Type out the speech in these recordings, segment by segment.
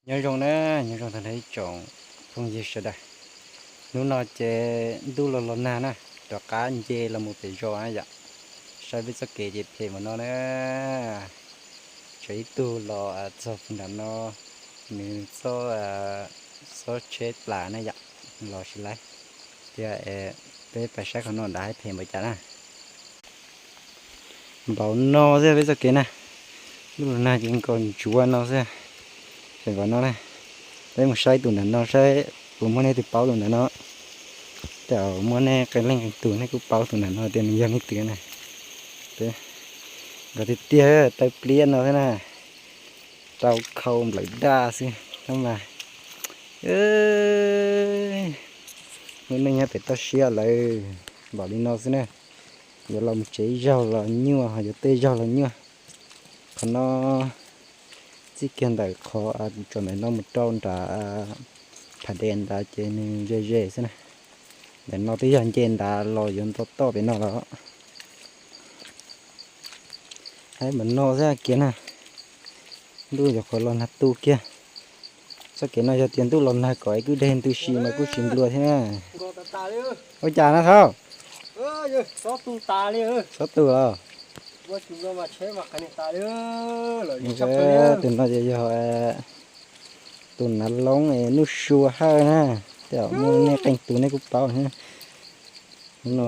Nyob zoo na, nyob zoo tag nrho ib tsoom phooj ywg sawv daws. Hnub no ces ntuj los los nag na, rov qab nce los mus pem zos na yom. Saib peb txoj kev ces phem npaum no na. Tshuav ib tug los txog nram no, nws txob, txob tsheb plas na yom, los tsis laib. Tias peb pais saib qhov no nrad phem npaum cas na. Npaum no xwb peb txoj kev na, ntuj los nag ces nkaus ntsuav no xwb. Ces npaum no na, peb mus saib tus nram no saib puas muaj nej twg paub tus nram no. Tej zaum muaj nej qee leej qee tus nej kuj paub tus nram no tias nws yog leej twg na. Nkaus tiag tiag, taw pliab no xwb na, rau khau nplawm daj xwb no mas. Lub neej nyob pem toj siab lawm, npaum li no xwb na. Yuav los mus tsev zaug los nyuaj, ho yuav tej zaug los nyuaj. Qhov no txij kiag ntawm qhov kuv tsom ntawm no mus rau nram Phav Des nrad ces nws ze ze xwb na. Ntawm no twb yog nce nrad los yuav nto toj pem no lawm. Haib npaum no xwb kiag na, ntuj yuav qhuav los nag tu kiag. Txoj kev no yog tias ntuj los nag kom ib kwj deg ntws si mas kuj tsis nplua thiab na. Ua cas na Thaub? Txhob tu los. Tus no ces yog tus nav loob Nuj Sua Hawj na, tej zaum muaj nej qee tus nej kuj paub thiab. Hnub no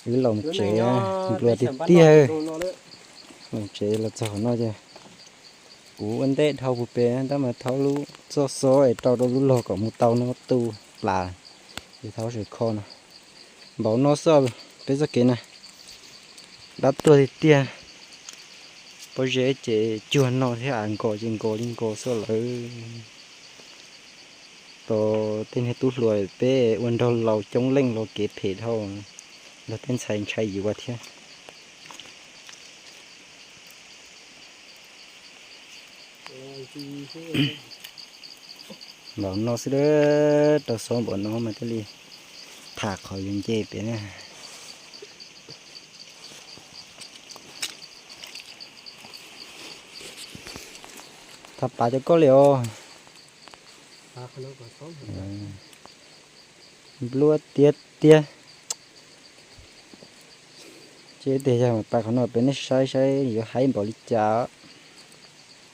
wb los tsev, nplua tiag tiag. Los tsev los txog qhov no ces kuv ua ntej dhau puag pem tab mas Thaub lub txoj xob es rau rau lub log kom mus tau no tu plas, ces Thaub tseem kho no. Npaum no xwb peb txoj kev na, dab tuag tiag tiag. Pob zeb ces cuag no thiab, nkos ces nkos li nkos xwb lawm. Tos tej niag tub hluas peb ua nraug laus coob leej los kev phem dhau, nrog tej ntxhais ntshai yuav thiab. Npaum no xwb, rau xob npaum no mas thiaj li tham qhov yuav nce pem na. Tham pas cov koj li os. Nplua tiag tiag. Ces tias yog pas qhov no pem nej saib saib yuav haib npaum li cas.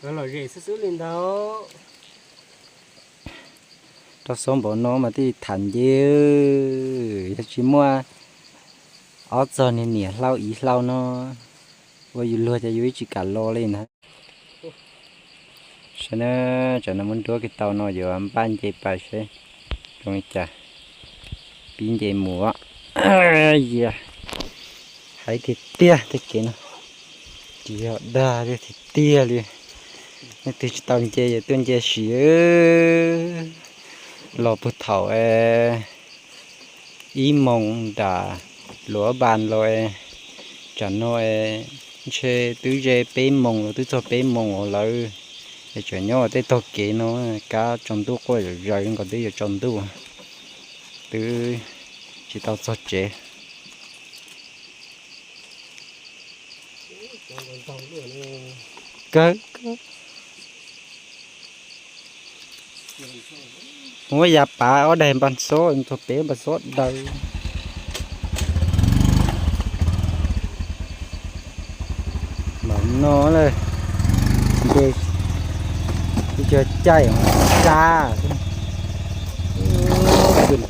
Rau xob npaum no mas thiaj tham nce, yog tsis muaj ob txog niag niam hlau iv hlau no ua yus luag ces yus ib tsis kam los li ntag. Saib na, tsam no muab nruab kiag tau no yuav npaj nce pais seb zoo li cas, pib nce mus. Yog haib tiag tiag tej kev no, tsis yog dag tiag tiag li. Leej twg tsis tau nce yog tuaj nce sim. Los puag thaum ib moos nram Luav Npas los, tsam no ntshe twb ze peb moos los twb txog peb moos os lawm. Es tseem nyob tej tog kev no, kab tsaus ntuj quaj zom zaws nkaus twb yuav tsaus ntuj, twb tsis tau txog tsev. Kawg, muab yav pav ob daim npas xob txog pem npas xob daws. Mam no lawm, nce ib co caij tsa.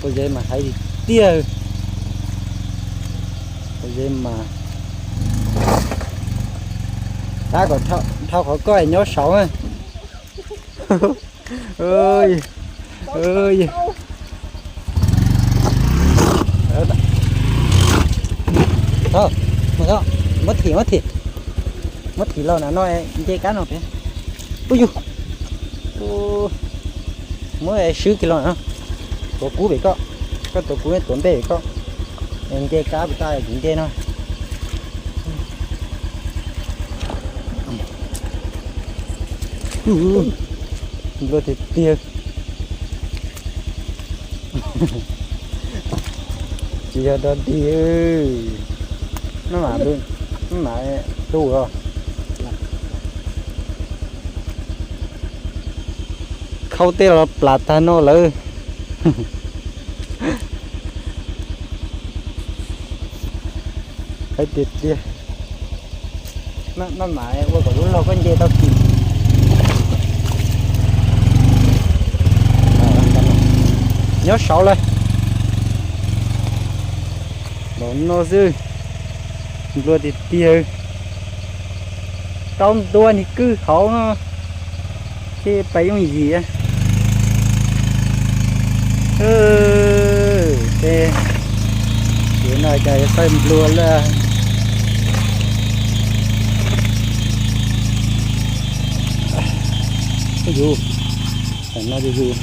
Pob zeb mas haib tiag. Pob zeb mas tab kom dhau qhov koj nyob saud na. Muab thim, muab thim, muab thim los na no, nce kab no pem. Ub yug, muab swb kiag los na. Tuav kub pem koj, koj tuav kub, tuav npej pem koj. Nce kab pem toj kuv nce no. Nplua tiag tiag. Tsis yog dog dig, maj mam tu os. Tus, Hau tej los plam tag no lawm. Qhib tiag tiag. Maj mam ua kom lub laug koj nce tau kis. Nyob saud lawm. Los no xwb. Nplua tiag tiag. Tau ntua niag kwj hauv no thiaj pais yooj yim. Ces no cas yuav txawj nplua lawm. Yus, tam no yus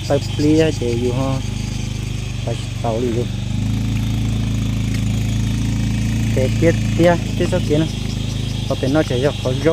taw pliab ces yus ho tsis tau li yus. Ces tiag tiag tej txoj kev no, qhov pem no ces yog qhov zoo.